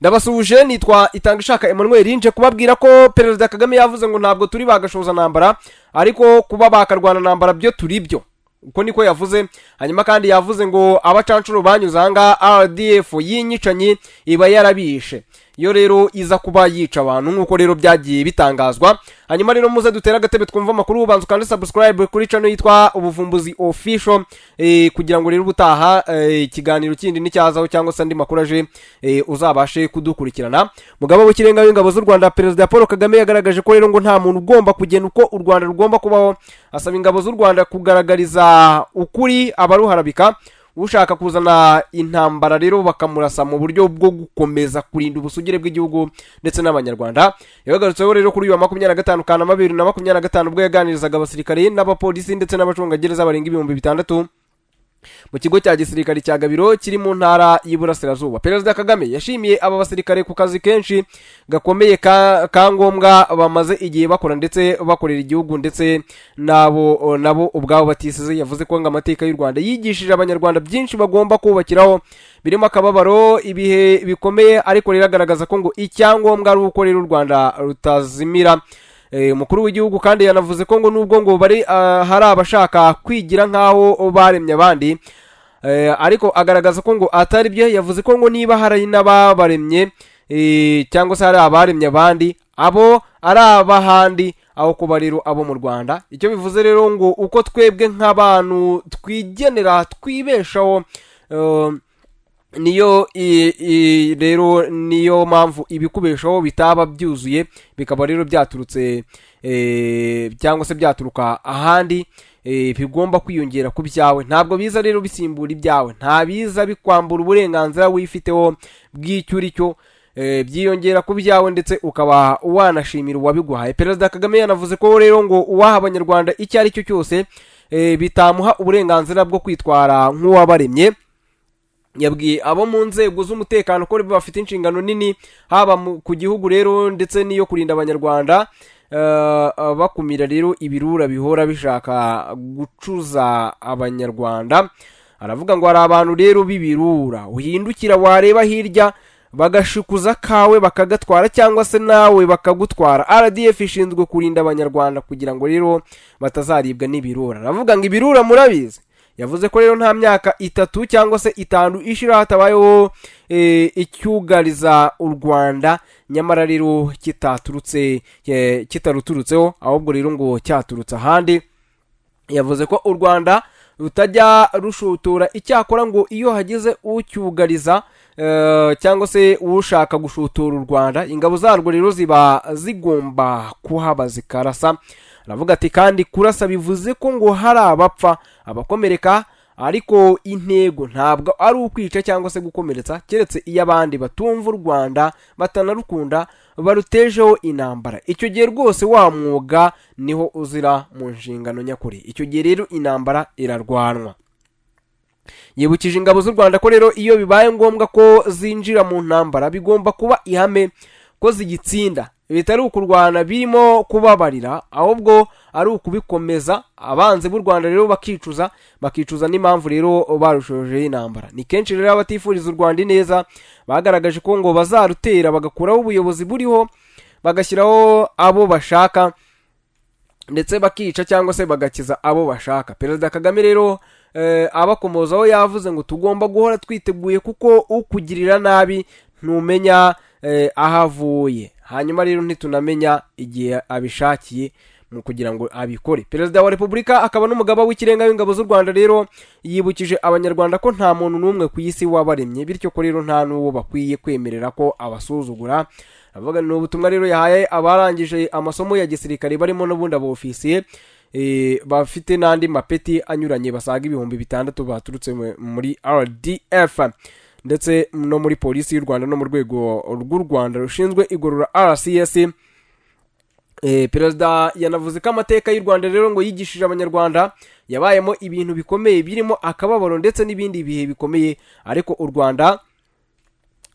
Ndabasuhuje, nitwa Itangishaka Emmanuel. Nje kubabwira ko Perezida Kagame yavuze ngo ntabwo turi bagashoza ntambara, ariko kuba bakarwana ntambara byo turi byo. Uko niko yavuze. Hanyuma kandi yavuze ngo abacancuro banyuze ahangaha, RDF y'inyicanyi iba yarabishe iyo rero iza kuba yica abantu nk'uko rero byagiye bitangazwa. Hanyuma rero muze dutere agatebe twumva amakuru. Ubanza ukande subscribe kuri channel yitwa Ubuvumbuzi Official, kugira ngo rero ubutaha ikiganiro kindi nicyazaho cyangwa se andi makuru aje, uzabashe kudukurikirana. Mugaba w'ikirenga w'ingabo z'u Rwanda, Perezida Paul Kagame, yagaragaje ko rero ngo nta muntu ugomba kugena uko u Rwanda rugomba kubaho. Asaba ingabo z'u Rwanda kugaragariza ukuri abaruharabika. Ushaka kuzana intambara rero bakamurasa mu buryo bwo gukomeza kurinda ubusugire bw'igihugu ndetse n'Abanyarwanda. Yagarutseho rero kuri uyu wa 25 Kanama 2025, ubwo yaganirizaga abasirikare n'abapolisi ndetse n'abacungagereza barenga 6000 mu kigo cya gisirikare cya Gabiro kiri mu Ntara y'Iburasirazuba. Perezida Kagame yashimiye aba basirikare ku kazi kenshi gakomeye ka ngombwa bamaze igihe bakora ndetse bakorera igihugu ndetse nabo nabo ubwabo batisize. Yavuze ko ngo amateka y'u Rwanda yigishije Abanyarwanda byinshi bagomba kubakiraho, birimo akababaro, ibihe bikomeye, ariko rero agaragaza ko ngo icyangombwa ari uko rero u Rwanda rutazimira. Umukuru w'igihugu kandi yanavuze ko ngo nubwo ngo bari hari abashaka kwigira nk'aho baremye abandi, ariko agaragaza ko ngo atari byo. Yavuze ko ngo niba hari n'ababaremye, cyangwa se hari abaremye abandi, abo ari ab'ahandi aho kuba rero abo mu Rwanda. Icyo bivuze rero ngo uko twebwe nk'abantu twigenera, twibeshaho, niyo rero niyo mpamvu ibikubeshaho bitaba byuzuye, bikaba rero byaturutse, cyangwa se byaturuka ahandi, bigomba kwiyongera ku byawe. Ntabwo biza rero bisimbura ibyawe, nta biza bikwambura uburenganzira wifiteho bw'icyo uri cyo, byiyongera ku byawe, ndetse ukaba wanashimira uwabiguhaye. Perezida Kagame yanavuze ko rero ngo uwaha Abanyarwanda icyo ari cyo cyose, bitamuha uburenganzira bwo kwitwara nk'uwabaremye. Yabwiye abo mu nzego z'umutekano ko bafite inshingano nini, haba ku gihugu rero ndetse n'iyo kurinda Abanyarwanda, bakumira rero ibirura bihora bishaka gucuza Abanyarwanda. Aravuga ngo hari abantu rero b'ibirura, uhindukira wareba hirya bagashikuza kawe bakagatwara, cyangwa se nawe bakagutwara. RDF ishinzwe kurinda Abanyarwanda kugira ngo rero batazaribwa n'ibirura. Aravuga ngo ibirura murabizi. Yavuze ko rero nta myaka 3 cyangwa se 5 ishira hatabayeho icyugariza u Rwanda, nyamara rero kitaturutse, kitaruturutseho, ahubwo rero ngo cyaturutse ahandi. Yavuze ko u Rwanda rutajya rushotora, icyakora ngo iyo hagize ucyugariza, cyangwa se ushaka gushotora u Rwanda, ingabo zarwo rero ziba zigomba kuhaba zikarasa. Aravuga ati kandi kurasa bivuze ko ngo hari abapfa, abakomereka, ariko intego ntabwo ari ukwica cyangwa se gukomeretsa, keretse iyo abandi batumva u Rwanda, batanarukunda, barutejeho intambara. Icyo gihe rwose wa mwuga niho uzira mu nshingano nyakuri. Icyo gihe rero intambara irarwanwa. Yibukije ingabo z'u Rwanda ko rero iyo bibaye ngombwa ko zinjira mu ntambara, bigomba kuba ihame ko zigitsinda, bitari ukurwana birimo kubabarira, ahubwo ari ukubikomeza, abanzi b'u Rwanda rero bakicuza, bakicuza n'impamvu rero barushojeho intambara. Ni kenshi rero abatifuriza u Rwanda ineza bagaragaje ko ngo bazarutera, bagakuraho ubuyobozi buriho, bagashyiraho abo bashaka, ndetse bakica cyangwa se bagakiza abo bashaka. Perezida Kagame rero, abakomozaho, yavuze ngo tugomba guhora twiteguye, kuko ukugirira nabi ntumenya aho avuye, hanyuma rero ntitunamenya igihe abishakiye mu kugira ngo abikore. Perezida wa Repubulika akaba n'umugaba w'ikirenga w'ingabo z'u Rwanda rero yibukije Abanyarwanda ko nta muntu n'umwe ku isi wabaremye, bityo ko rero nta n'uwo bakwiye kwemerera ko abasuzugura. Avuga ni ubutumwa rero yahaye abarangije amasomo ya gisirikare, barimo n'ubundi abofisiye, bafite n'andi mapeti anyuranye, basaga 6000 baturutse muri RDF ndetse no muri Polisi y'u Rwanda no mu rwego rw'u Rwanda rushinzwe igorora, RCS. Perezida yanavuze ko amateka y'u Rwanda rero ngo yigishije Abanyarwanda, yabayemo ibintu bikomeye birimo akababaro ndetse n'ibindi bihe bikomeye, ariko u Rwanda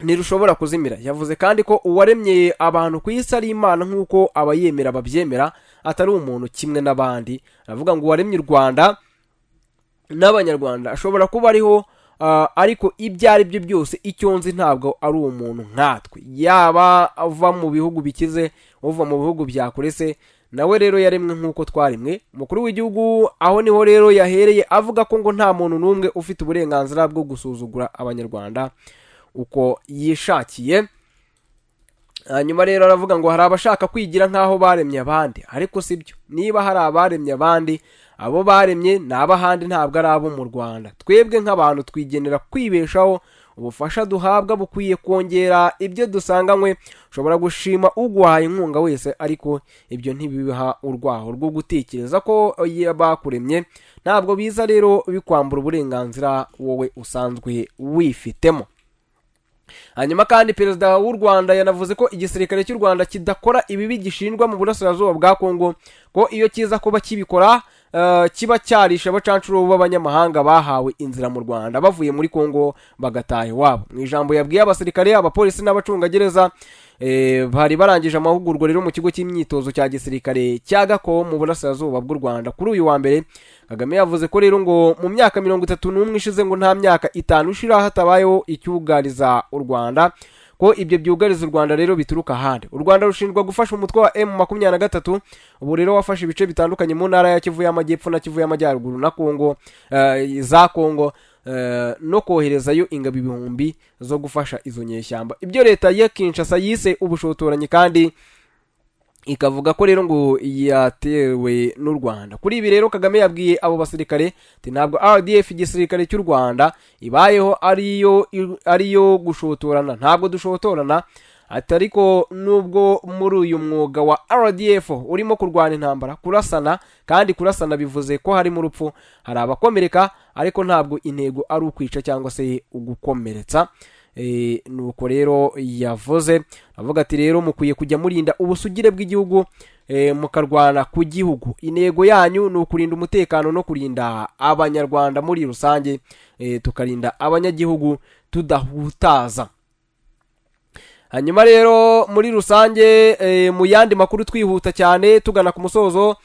ntirushobora kuzimira. Yavuze kandi ko uwaremye abantu ku isi ari Imana nk'uko abayemera babyemera, atari umuntu kimwe n'abandi. Aravuga ngo uwaremye u Rwanda n'Abanyarwanda ashobora kuba ariho. Ariko ibyo ari byo byose, icyo nzi, ntabwo ari umuntu nkatwe, yaba ava mu bihugu bikize, uva mu bihugu bya kure se, nawe rero yaremwe nk'uko twaremwe. Umukuru w'igihugu aho niho rero yahereye avuga ko ngo nta muntu n'umwe ufite uburenganzira bwo gusuzugura Abanyarwanda uko yishakiye. Hanyuma rero aravuga ngo hari abashaka kwigira nk'aho baremye abandi, ariko si byo. Niba hari abaremye abandi, abo baremye ni ab'ahandi, ntabwo ari abo mu Rwanda. Twebwe nk'abantu twigenera kwibeshaho. Ubufasha duhabwa bukwiye kongera ibyo dusanganywe. Ushobora gushima uguhaye inkunga wese, ariko ibyo ntibiha urwaho rwo gutekereza ko bakuremye. Ntabwo biza rero bikwambura uburenganzira wowe usanzwe wifitemo. Hanyuma kandi Perezida w'u Rwanda yanavuze ko igisirikare cy'u Rwanda kidakora ibibi gishinjwa mu burasirazuba bwa Kongo, ko iyo kiza kuba kibikora kiba cyarishe abacancuro b'abanyamahanga bahawe inzira mu Rwanda bavuye muri Kongo bagataha iwabo. Mu ijambo yabwiye abasirikare, abapolisi n'abacungagereza bari barangije amahugurwa rero mu kigo cy'imyitozo cya gisirikare cya Gako mu burasirazuba bw'u Rwanda kuri uyu wa mbere, Kagame yavuze ko rero ngo mu myaka 31 ishize ngo nta myaka 5 ishira hatabayeho icyugariza u Rwanda, ko ibyo byugariza u Rwanda rero bituruka ahandi. U Rwanda rushinjwa gufasha umutwe wa M23, ubu rero wafashe ibice bitandukanye mu ntara ya Kivu y'Amajyepfo na Kivu y'Amajyaruguru na Kongo, za Kongo, no koherezayo ingabo ibihumbi zo gufasha izo nyeshyamba, ibyo leta ya Kinshasa yise ubushotoranyi kandi ikavuga ko rero ngo yatewe n'u Rwanda. Kuri ibi rero Kagame yabwiye abo basirikare ati: "Ntabwo RDF, igisirikare cy'u Rwanda, ibayeho ariyo gushotorana. Ntabwo dushotorana." Ati: "Ariko nubwo muri uyu mwuga wa RDF urimo kurwana intambara, kurasana, kandi kurasana bivuze ko harimo urupfu, hari abakomereka, ariko ntabwo intego ari ukwica cyangwa se ugukomeretsa." Nuko rero yavuze, avuga ati: "Rero mukwiye kujya murinda ubusugire bw'igihugu, mukarwana ku gihugu. Intego yanyu ni ukurinda umutekano no kurinda Abanyarwanda muri rusange, tukarinda abanyagihugu tudahutaza." Hanyuma rero muri rusange, mu yandi makuru, twihuta cyane tugana ku musozo,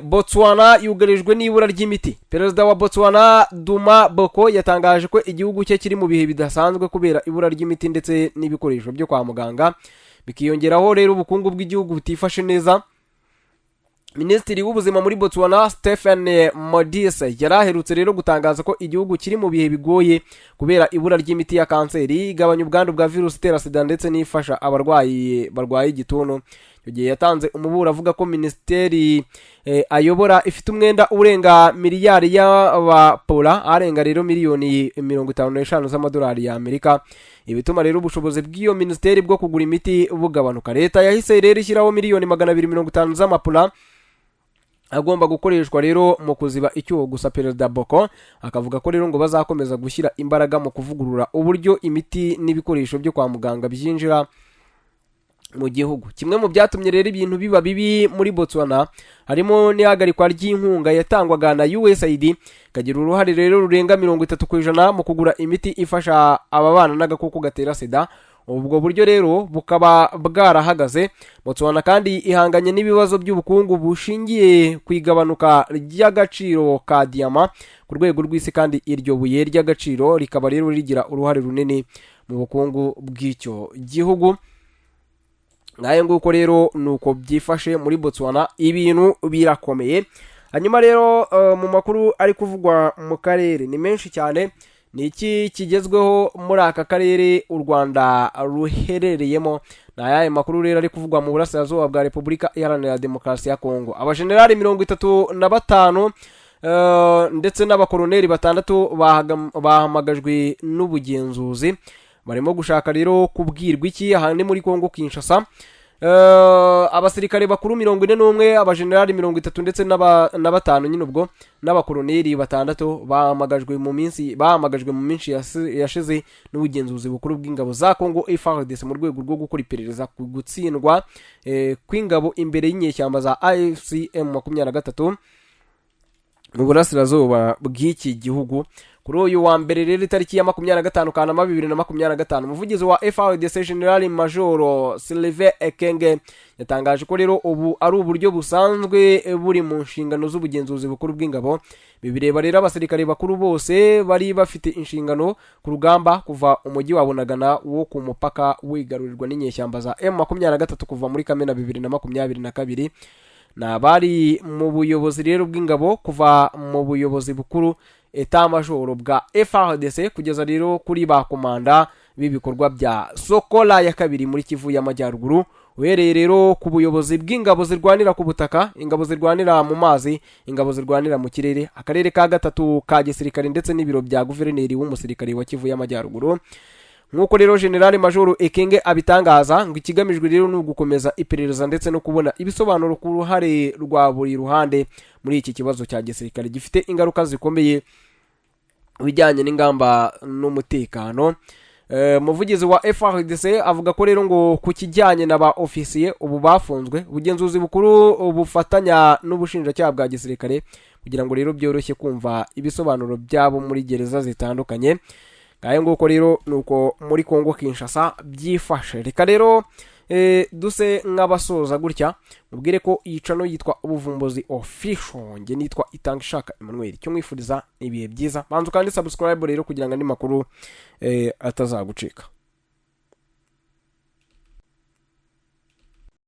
Botswana yugarijwe n'ibura ry'imiti. Perezida wa Botswana, Duma Boko, yatangaje ko igihugu cye kiri mu bihe bidasanzwe kubera ibura ry'imiti ndetse n'ibikoresho byo kwa muganga, bikiyongeraho rero ubukungu bw'igihugu butifashe neza. Minisitiri w'ubuzima muri Botswana, Stephen Modise, yari aherutse rero gutangaza ko igihugu kiri mu bihe bigoye kubera ibura ry'imiti ya kanseri, igabanya ubwandu bwa virusi itera sida, ndetse n'ifasha abarwayi barwaye igituntu. Icyo gihe yatanze umuburo avuga ko minisiteri ayobora ifite umwenda urenga miliyari y'abapora, arenga rero miliyoni 55 z'amadolari y'Amerika, ibituma rero ubushobozi bw'iyo minisiteri bwo kugura imiti bugabanuka. Leta yahise rero ishyiraho miliyoni 250 z'amapula agomba gukoreshwa rero mu kuziba icyuho. Gusa Perezida Boko akavuga ko rero ngo bazakomeza gushyira imbaraga mu kuvugurura uburyo imiti n'ibikoresho byo kwa muganga byinjira mu gihugu. Kimwe mu byatumye rero ibintu biba bibi muri Botswana harimo n'ihagarikwa ry'inkunga yatangwaga na USAID, ikagira uruhare rero rurenga 30% mu kugura imiti ifasha ababana n'agakoko gatera sida. Ubwo buryo rero bukaba bwarahagaze. Botswana kandi ihanganye n'ibibazo by'ubukungu bushingiye ku igabanuka ry'agaciro ka diyama ku rwego rw'isi, kandi iryo buye ry'agaciro rikaba rero rigira uruhare runini mu bukungu bw'icyo gihugu. Ngayo nguko rero, ni uko byifashe muri Botswana, ibintu birakomeye. Hanyuma rero mu makuru ari kuvugwa mu karere ni menshi cyane. Ni iki kigezweho muri aka karere u Rwanda ruherereyemo? Ni ayahe makuru rero ari kuvugwa mu burasirazuba bwa Repubulika Iharanira Demokarasi ya Kongo? Abajenerali 35 ndetse n'abakoroneri batandatu bahamagajwe n'ubugenzuzi. Barimo gushaka rero kubwirwa iki? Aha ni muri Kongo Kinshasa. Abasirikare bakuru 41, abajenerali 30 ndetse na batanu nyine ubwo n'abakoroneri batandatu bahamagajwe mu minsi yashize n'ubugenzuzi bukuru bw'ingabo za Kongo, FARDC, mu rwego rwo gukora iperereza ku gutsindwa kw'ingabo imbere y'inyeshyamba za AFC M23. Mu burasirazuba bw'iki gihugu. Kuri uyu wa mbere rero, itariki ya 25 Kanama 2025, umuvugizi wa FARDC, General Major Sylvain Ekenge, yatangaje ko rero ubu ari uburyo busanzwe buri mu nshingano z'ubugenzuzi bukuru bw'ingabo. Ibi bireba rero abasirikare bakuru bose bari bafite inshingano ku rugamba kuva umujyi wa Bunagana wo ku mupaka wigarurirwa n'inyeshyamba za M23 kuva muri Kamena 2022. Ni abari mu buyobozi rero bw'ingabo, kuva mu buyobozi bukuru, état-major bwa FARDC, kugeza rero kuri ba komanda b'ibikorwa bya Sokola ya kabiri muri Kivu y'Amajyaruguru, uhereye rero ku buyobozi bw'ingabo zirwanira ku butaka, ingabo zirwanira mu mazi, ingabo zirwanira mu kirere, akarere ka gatatu ka gisirikare ndetse n'ibiro bya guverineri w'umusirikare wa Kivu y'Amajyaruguru. Nk'uko rero General Major Ekenge abitangaza, ngo ikigamijwe rero ni ugukomeza iperereza ndetse no kubona ibisobanuro ku ruhare rwa buri ruhande muri iki kibazo cya gisirikare gifite ingaruka zikomeye bijyanye n'ingamba n'umutekano. Umuvugizi wa FARDC avuga ko rero ngo ku kijyanye na ba ofisiye ubu bafunzwe, ubugenzuzi bukuru bufatanya n'ubushinjacyaha bwa gisirikare kugira ngo rero byoroshye kumva ibisobanuro byabo muri gereza zitandukanye. Ngayo nguko rero ni uko muri Kongo Kinshasa byifashe. Reka rero duse nk'abasoza gutya, mubwire ko iyi channel yitwa Ubuvumbuzi Official, njye nitwa Itanga Ishaka Emmanuel. Icyo mwifuriza ni ibihe byiza. Banza ukande subscribe rero kugira ngo andi makuru atazagucika.